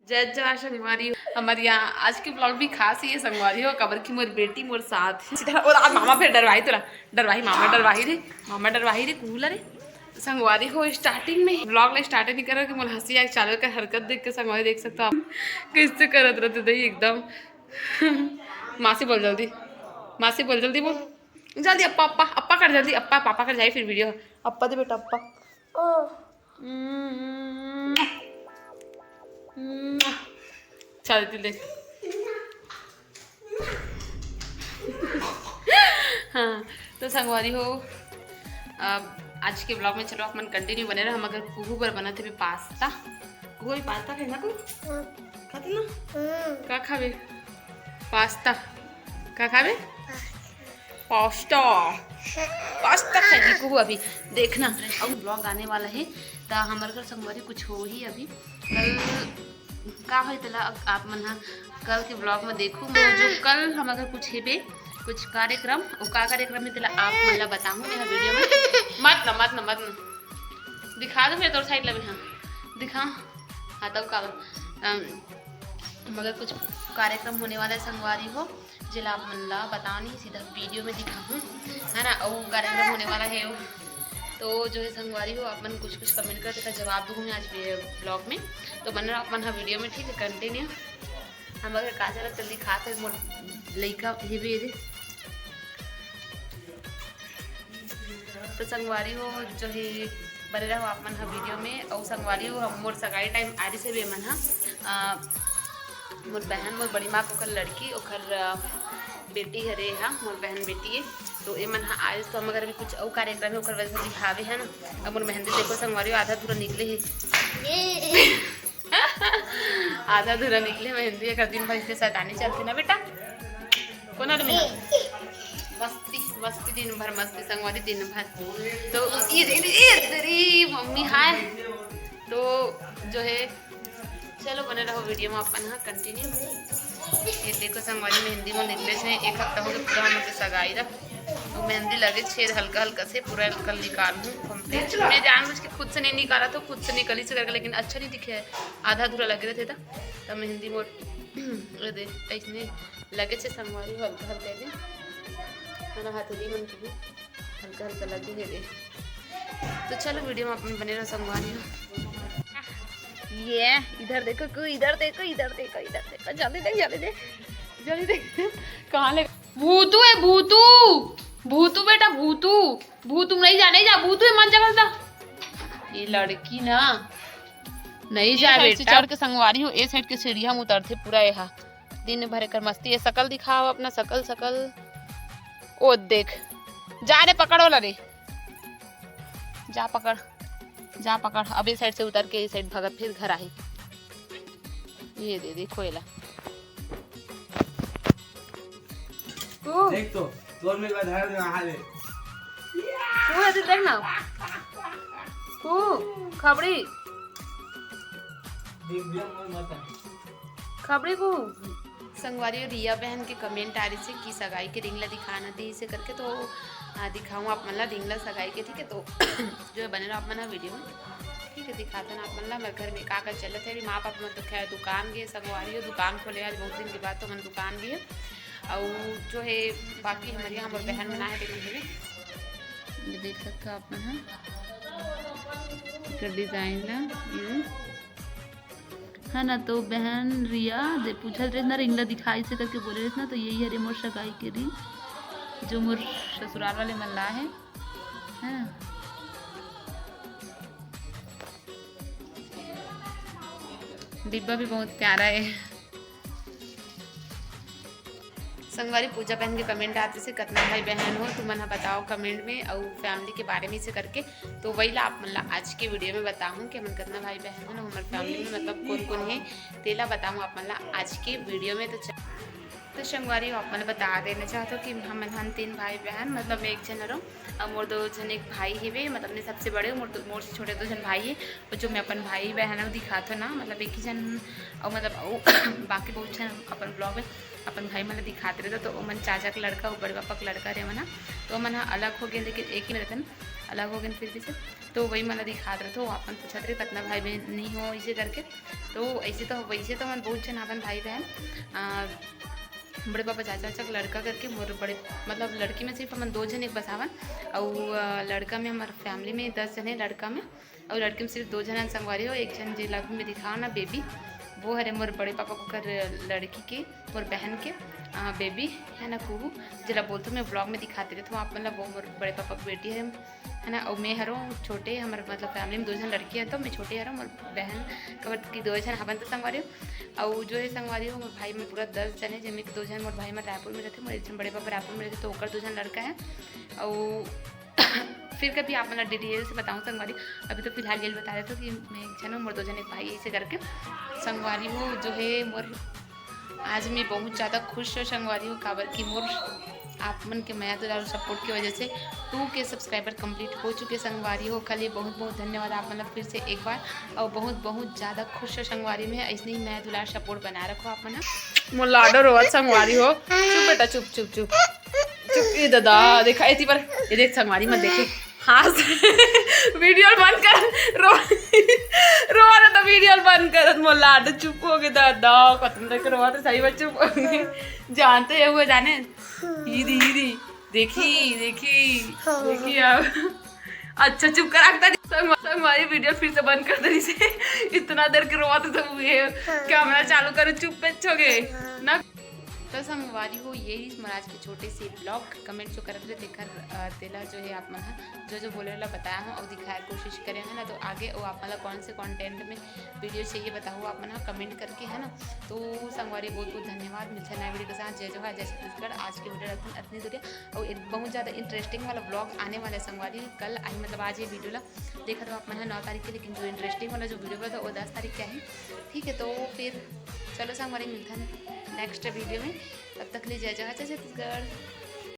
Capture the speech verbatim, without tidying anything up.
जय जवान संगवारी हो। हमर यहाँ आज के vlog भी खास ही है संगवारी हो, काबर कि मोर बेटी मोर साथ है। सीधा और आज मामा फिर डरवाही तोला, डरवाही मामा, डरवाही रे, मामा डरवाही रे, कुहू ला रे। संगवारी हो, starting में vlog ला start नहीं करो कि मोला हंसी आए चालू कर हरकत देख के संगवारी देख सकते हो आप कैसे करत रहते दही एकदम। मासी बोल जल्दी, मासी बोल जल्दी, बोल जल्दी, अप्पा, अप्पा, अप्पा कर जल्दी, अप्पा, पापा कर जाए फिर video। अप्पा दे बेटा, अप्पा। चल तू देख। हाँ, तो संगवारी हो, अब आज के vlog में चलो अपन continue बने रहो। हम अगर कुहू बर बनत हे पास्ता, कुहू भी पास्ता खाए ना तू? खाते ना? का खाबे? पास्ता। का खाबे? पास्ता। पास्ता खाएगी कुहू अभी। देखना, अब vlog आने वाला है, तो हमारे घर संगवारी कुछ हो ही अभी। कल का होय तेला आप मन ह कल के vlog में देखू। वो जो कल हम अगर कुछ हेबे, कुछ कार्यक्रम, वो का कार्यक्रम है तेला आप मन ला बताहूँ मैं video में। मत ना, मत ना, मत ना। दिखा दो फिर तोर side ला भी, हाँ। दिखा। हाँ, तब का, अम, मगर कुछ कार्यक्रम होने वाला है संगवारी हो, जेला आप मन ला बता नहीं, सीधा video में दिखाहूँ, है ना। और कार्यक्रम होने वाला है वो। तो जो है संगवारी हो, आप मन कुछ कुछ comment करके जवाब दूँगी आज vlog में। तो बने रहो आप मन हाँ video में, ठीक है, continue। हम अगर का चला जल्दी खा कर मोर लइका हेबे रे। तो संगवारी हो जो है बने रहो आप मन ह video में। और संगवारी हो, हम मोर सगाई time आ रही से भी मन ह, अ, मोर बहन, मोर बड़ी माँ के ओकर लड़की, ओकर, अ, बेटी हरे हा, मोर बहन बेटी है। तो ये मन ह आए तो हम अगर भी कुछ और कार्यक्रम है ओकर वजह से दिखावे है ना। अब मोर मेहंदी देखो संगवारी हो, आधा अधूरा निकले है। आधा अधूरा निकले मेहंदी, अगर दिन भर इसके शैतानी चलती ना बेटा। कौन आदमी है? मस्ती, मस्ती, दिन भर मस्ती संगवारी, दिन भर। तो ये दे, ये तेरी मम्मी हाय। तो जो है, चलो बने रहो video में अपन, हाँ, continue। ये देखो संगवारी, मेहंदी में निकले से एक हफ्ता हो गया पूरा हम लोग के सगाई रहा। तो मेहंदी लगे छेद हल्का हल्का से, पूरा कल निकाल हूँ complete। मैं जानबूझ के खुद से नहीं निकाला, तो खुद से निकली से करके, लेकिन अच्छा नहीं दिखे है, आधा अधूरा लगे रहते था। तो मेहंदी मोर ये दे ऐसने लगे छे संगवारी हो, हल्का हल्का दे, है ना, हथेली मन के भी हल्का हल्का लगे है दे। तो चलो video में अपन बने रहो संगवारी हो। ये इधर देखो, को इधर देखो, इधर देखो, इधर देखो, जल्दी देख, जल्दी देख, जल्दी देख। कहाँ ले भूतू है, भूतू, भूतू बेटा, भूतू, भूतू नहीं जा, नहीं जा, भूतू है, मत जा, मत जा। ये लड़की ना, नहीं जा बेटा। चढ़ के संगवारी हो, ए side के सीढ़िया में उतरथे पूरा। एहा दिन भर एकर मस्ती। ये शकल दिखाओ अपना, शकल, शकल। ओ देख, जा रे, पकड़ो ला रे, जा पकड़, जा पकड़। अब ए side से उतर के ए side भगत फिर घर आही। ये दे देखो एला। तू देख तो, तोर में बधार में हाले। तू है तो देख ना। तू खबड़ी। देख दिया मोर माता। खबड़ी को। संगवारी और रिया बहन के comment आ रही से कि सगाई के ring ला दिखाना दे इसे करके, तो आ, दिखाऊँ आप मन ला ring ला सगाई के, ठीक है। तो जो है बने रहो आप मन video में, ठीक है। दिखाते ना आप मन ला हमारे घर में का का चलत है। अभी माँ पापा मन तो खैर दुकान गए, संगवारी हो दुकान खोले आज बहुत दिन के बाद, तो मन दुकान गए। और जो है बाकी हमारे यहाँ हमारे बहन बना है, लेकिन ये देख सकते हो आप मन, हाँ, एकर design ला, ये है ना। तो बहन रिया दे पूछत रहे ना, ring ला दिखाई से करके बोले रहे ना, तो यही हरे मोर सगाई के ring, जो मोर ससुराल वाले मन ला है, है ना। डिब्बा भी बहुत प्यारा है। संगवारी पूजा बहन के comment आते से, "कतना भाई बहन हो तुमन ह, बताओ comment में, अउ family के बारे में इसे करके।" तो वही ला आप मन ला आज के video में बताहूँ कि हमन कतना भाई बहन हो, हमर family में मतलब कौन कौन है, तेला बताहूँ आप मन ला आज के video में। तो च- तो संगवारी हो, आप मन ल बता देना चाहत हो कि हमन हन तीन भाई बहन, मतलब मैं एक झन हरव, अउ मोर दो झन एक भाई हेवे, मतलब मैं सबसे बड़े, मोर दो, मोर से छोटे दो झन भाई हे, अउ जो मैं अपन भाई बहन ल दिखात हो ना, मतलब एक ही झन, अउ मतलब अउ बाकी बहुत झन अपन vlog में अपन भाई मन ल दिखात रहे, तो ओमन चाचा के लड़का अउ बड़े पापा के लड़का रहे मन ह, तो ओमन ह अलग हो गए, लेकिन एक ही में रहते ना, अलग हो गए फिर भी से। तो वही मन ल दिखात रहे, तो अपन पूछत रहे कतना भाई बहन नहीं हो इसे करके। तो ऐसे तो, वैसे तो हमन बहुत झन अपन भाई बहन, आ, बड़े पापा चाचा वाचा के लड़का करके मोर बड़े, मतलब लड़की में सिर्फ हमन दो झन एक बस आवन, अउ अ, लड़का में हमर family में दस झन हे लड़का में, अउ लड़की में सिर्फ दो झन हन संगवारी हो, एक झन जेला अभी मैं दिखाओ ना baby, वो हरे मोर बड़े पापा के घर लड़की के, मोर बहन के baby है ना कुहू, जेला बोलथों मैं vlog में दिखाते रहथों आप मन ला, वो मोर बड़े पापा के बेटी है, है ना। अउ मैं हरों छोटे, हमर मतलब family में दो झन लड़की है, तो मैं छोटे हरों, मोर बहन कबर की दो झन हवन तो संगवारी हो। अउ जो है संगवारी हो, मोर भाई में पूरा दस झन है, जेमे के दो झन मोर भाई में रायपुर में रहते, मोर एक झन बड़े पापा रायपुर में रहते, तो ओकर दो झन लड़का है। अउ फिर कभी आप मन ला detail से बताऊँ संगवारी, अभी तो फिलहाल ये बता देथों कि मैं एक झन हूँ, मोर दो झन एक भाई, ऐसे करके संगवारी हो जो है मोर आज मैं बहुत ज़्यादा खुश हूँ संगवारी हो, काबर कि मोर आप मन के मया दुलार और support की वजह से two K subscriber complete हो चुके संगवारी हो। ओखर लिए बहुत बहुत धन्यवाद आप मन ला फिर से एक बार, और बहुत बहुत ज़्यादा खुश हूँ संगवारी में, ऐसने ही मया दुलार support बना रखो आप मन ह। मोर लाडो रोवत संगवारी हो, चुप बेटा, चुप चुप चुप चुप। ये दादा देखा, एती पर ये देख संगवारी मन देखे, हाँ video बंद कर, रो रो रहा था, video बंद कर, मोर लाडो चुप हो गए दादा, कतन देख रोवत सही में चुप हो गए। जानते हैं वो जाने, दीदी दीदी देखी देखी देखी अब। अच्छा चुप कर, रखता संगवारी video फिर से बंद कर दे इसे। इतना देर के रोवत तो हुए, camera चालू करो, चुप पे हो गए ना। तो संगवारी हो, ये ही मोर आज के छोटे से vlog, comment जो करत रहे तेकर अ, तेला जो है आप मन ह जो जो बोले ला बताया हूँ और दिखाए कोशिश करे है ना, तो आगे वो आप मन ला कौन से content में video चाहिए बताओ आप मन ह comment करके, है ना। तो संगवारी बहुत बहुत धन्यवाद, मिलते हैं नए video के साथ। जय जोहार, जय छत्तीसगढ़। आज के video रखते हैं अतनी दूरिया, और एक बहुत ज़्यादा interesting वाला vlog आने वाला है संगवारी। कल आई मतलब आज ये video ला देखा था आप मन ह नौ तारीख के, लेकिन जो interesting वाला जो video था वो दस तारीख के आई। ठीक है, तो फिर चलो संगवारी मिलते हैं next video में, तब तक के लिए जय जोहार, जय छत्तीसगढ़।